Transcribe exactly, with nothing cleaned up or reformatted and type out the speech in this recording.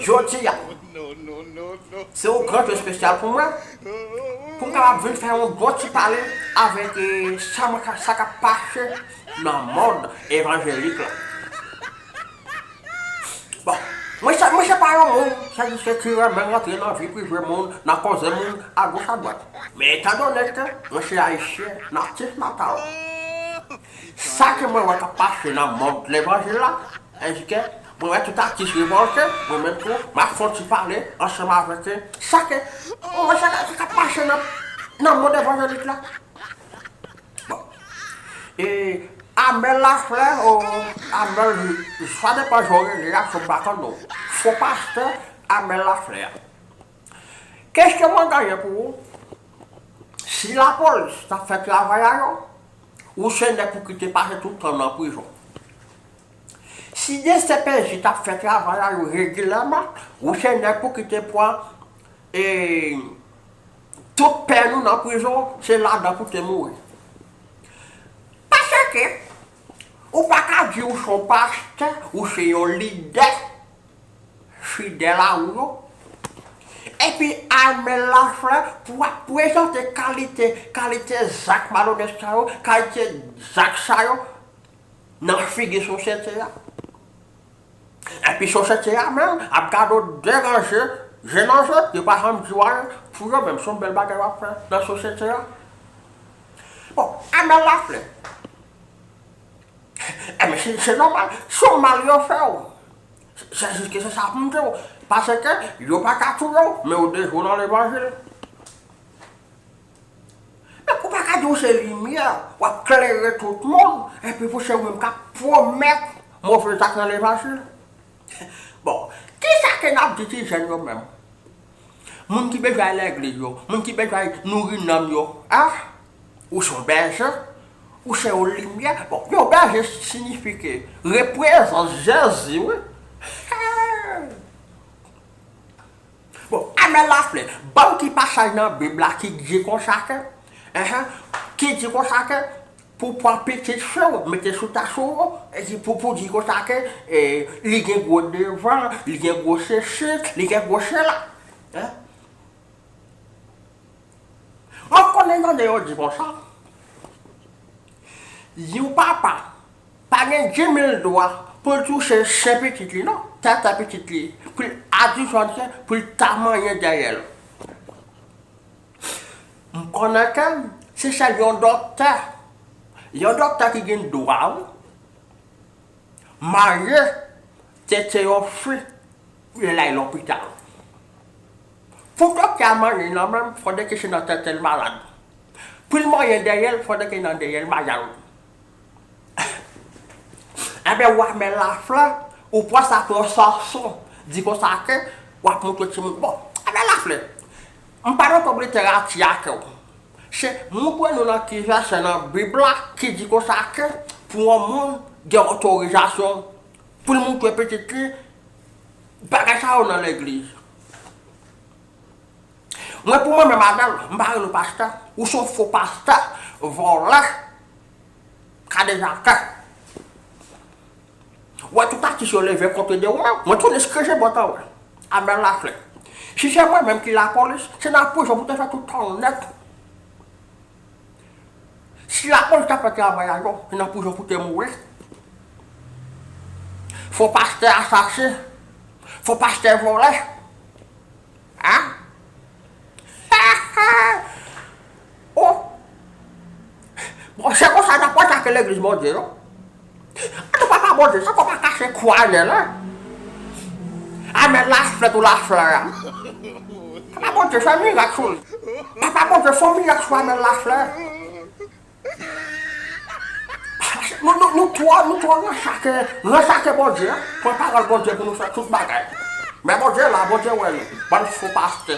Jodi a, se yon gran jou espesyal pou mwen, pou m kapab vin fè yon bon ti pale avèk, eh, sa mwen ka, sa k ap pase nan mond evanjelik la. Bon, mwen se, mwen se pa yon moun, se jis ki renmen rantre nan vi prive moun, nan koze moun, agoch adwat. Men etandone ke mwen se Ayisyen, natif natal, sa ke mwen wè k ap pase nan mond levanjil la, èske mwen wè tout atis revòlte, mwen menm tou, m ap fè yon ti pale ansanm avèk, eh, sa ke, mwen wè sa k ap pase nan, nan mond evanjelik la. Bon. E Amel Laflè, o Amel, sa depann jan w rele a, sou baton nou. Fo pastè Amel Laflè a. Kesyon mwen genyen pou ou, si lapolis t ap fè travay a yo, ou se nèg pou ki te pase tout tan nan prizon. Si D C P J t ap fè travay a yo regilyèman, ou se nèg pou ki te pran, e, tout pèn ou nan prizon, se ladan pou te mouri. Paske ou pa ka di ou se yon pastè, ou se yon lidè fidèl a ou yo. Epi Amel Laflè, pou w ap prezante kalite, kalite zak malonèt sa yo, kalite zak sa yo nan figi sosyete a. Epi sosyete a menm ap gade w deranje, je nan je, yo pa janm di w anyen, pou yo menm se yon bèl bagay w ap fè nan sosyete a. Bon, Amel Laflè. Ebyen, se, se nòmal. Se yon mal yo fè w. Se jis ke se sa pou m di w. Paske yo pa ka touye w, men w dejwe w nan levanjil. Men ou pa ka di w se limyè, w ap klere tout moun, epi pou se ou menm k ap pwomèt move zak nan levanjil. Bon, kisa ke n ap di ti jèn yo menm? Moun ki bezwen al legliz yo, moun ki bezwen nouri nanm yo, a? Ou se yon bèje, ou se yon limyè. Bon, yon bèje siyifi ke reprezans Jezi, wi. Bon, Amel Laflè, ban m ki pasaj nan Bib la ki di konsa ke, enhen, ki di konsa ke pou pran pitit fi w, mete sou tasou, e ki pou, pou di konsa ke, e, li gen gwo devan, li gen gwo sesi, li gen gwo sela. Hein? Mwen konnen tande yo di konsa, yon papa pa gen di mil dwa pou l touche sen pitit li non, tètè pitit li, pou l adichonn sen, pou l ta manyen dèyè l. M konnen ke se sèl yon doktè, yon doktè ki gen dwa, wi, manje tete yon fi pou l al lopital. Pou doktè a manje nan men l, fòdè ke se nan tete l malad. Pou l manyen dèyè l, fòdè ke nan dèyè l malad. Enben, w a men laflè, ou pran sa pou yon sanson, di konsa ke w ap montre timoun. Bon, enben laflè, m pa nan twòp literati ak ou. Se montre nou nan ki vèsè nan Bib la ki di konsa ke pou yon moun gen otorizasyon pou l montre pitit li bagay sa yo nan legliz. Mwen, pou mwen menm, Amel, m pa rele w pastè, ou se yon fo pastè, vòlè, kadejake. Ou wè tout atis yo leve kont de ou menm, mwen tounen skrije bòt an wè. Amel laflè. Si se mwen menm ki lapolis, se nan prizon pou te fè tout tan w nèt. Si lapolis ta fè travay a yo, se nan prizon pou te mouri. Fo pastè asasen, fo pastè vòlè. Hein? Oh! Bon, se konsa n ap atake legliz Bondye, non? Ato papa Bondye, se kò pa kache kwa anèl, hein? Amel laflè tou laflè a. Papa Bondye, fè mirak sou li. Papa Bondye, fè mirak sou Amel laflè. Nou, nou, nou twò, nou twò ranchake, ranchake Bondye, hein? Pran pawòl Bondye pou nou fè tout bagay. Men Bondye la, Bondye wè nou. Bann fo pastè.